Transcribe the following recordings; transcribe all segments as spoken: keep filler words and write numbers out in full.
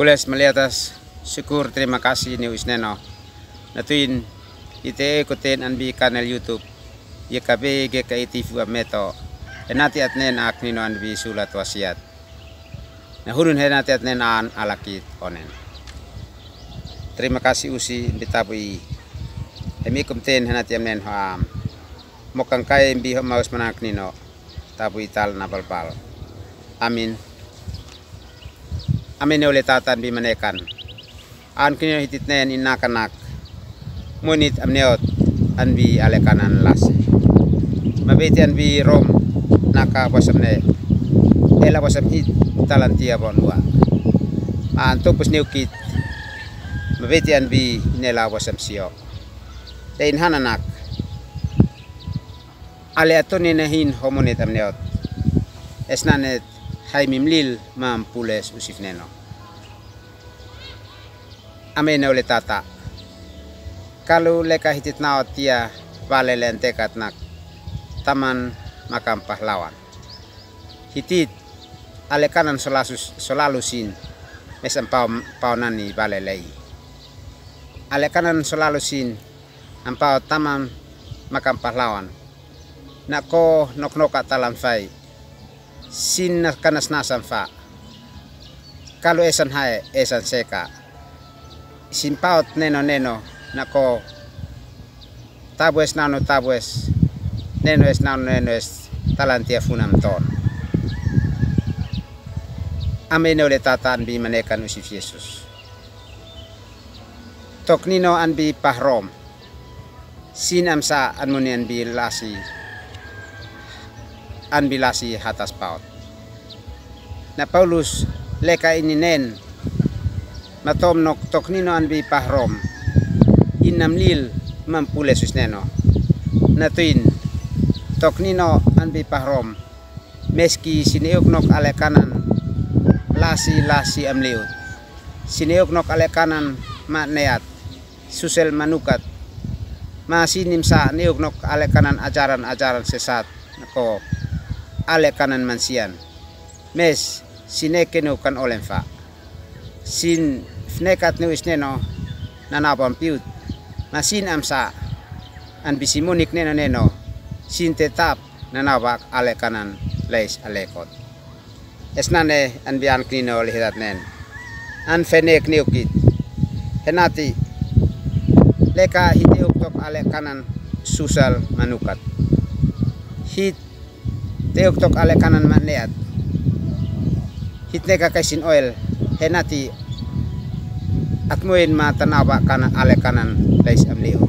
Pules maleatas, syukur, terima kasih niu isineno. Na tuin ite eko ten anbi kanal YouTube, ye ka be ge ka iti fua meto, he nati atnen ak nino anbi sulat wasiat. Na hunun he nati atnen an alakit onen. Terima kasih usi anbi tabu i. Hemi kum ten he nati amnen ho am. Mokang kai anbi ho maus manak nino. Tabu i tal na balbal. Amin. Amin ne ole tata anbi manekan. An kinyo hitit nen in nakanak. Munit amniot anbi ale kanan lasi. Mabeti anbi Rom naka bosam ne. Ela bosam hit talantia bonua. An topus niukit. Mabeti anbi nela bosam sio. Te in hananak. Ale atoni ne hin homonet amniot. Esnanet hai mimlil mam pules usif neno. Amin ne ole tata. Kalu leka hitit naot tia vale lentekat nak taman makam pahlawan. Hitit ale kanan solasus, solalusin mesam pau, pau nani vale lei. Ale kanan solalusin ampau taman makam pahlawan. Nako noknoka talan fai. Sin na kanas nasan fa. Kalu esan hae, esan seka. Sin paot neno neno, nako tabues nano tabues, neno es nano neno es talantia funam ton. Amin ne ole tata anbi manekan usif Yesus. Tok nino anbi pahrom. Sin amsa anmuni anbi lasi, anbi lasi hatas paot. Na Paulus leka ininen, matom nok tok nino anbi pahrom. Inam lil mam pulesus neno. Na tuin, tok nino anbi pahrom. Meski sineuk nok ale kanan lasi lasi amliut. Sineuk nok ale kanan ma neat. Susel manukat. Ma sinimsa neuk nok ale kanan ajaran ajaran sesat. Nako ale kanan mansian. Mes sineke neuk kan olen fa. Sin fnekat neu isneno nanabang piut. Ma sin amsa anbi simonik neno neno. Sin tetap nanabak ale kanan leis alekot. Esnane anbi an kinino lehidat nen. An fenek neukit. Henati leka hiteuk tok ale kanan susal manukat. Hit teuk tok ale kanan maneat. Hit neka kaisin oil. Henati atmoin ma tanaba kanan ale kanan leis amliu.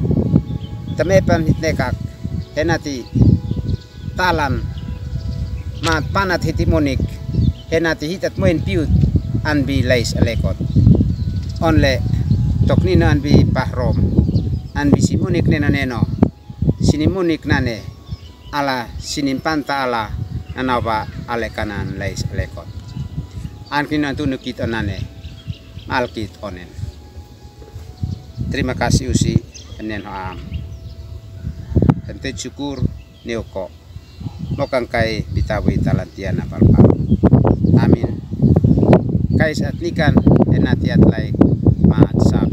Tamepan hit neka henati talan ma panat hiti monik. Henati hit atmoin piut anbi leis alekot. Onle tok nino anbi pahrom. Anbi simonik neno neno. Sinimunik nane ala sinimpanta ala nanaba ale kanan leis alekot. An kinino antunukit onane. Malkit onen. Terima kasih usi enen ho am. Hente syukur neuko. Mokang kai bitabu i talantia na palpal. Amin. Kais atnikan enati atlai ma atsap.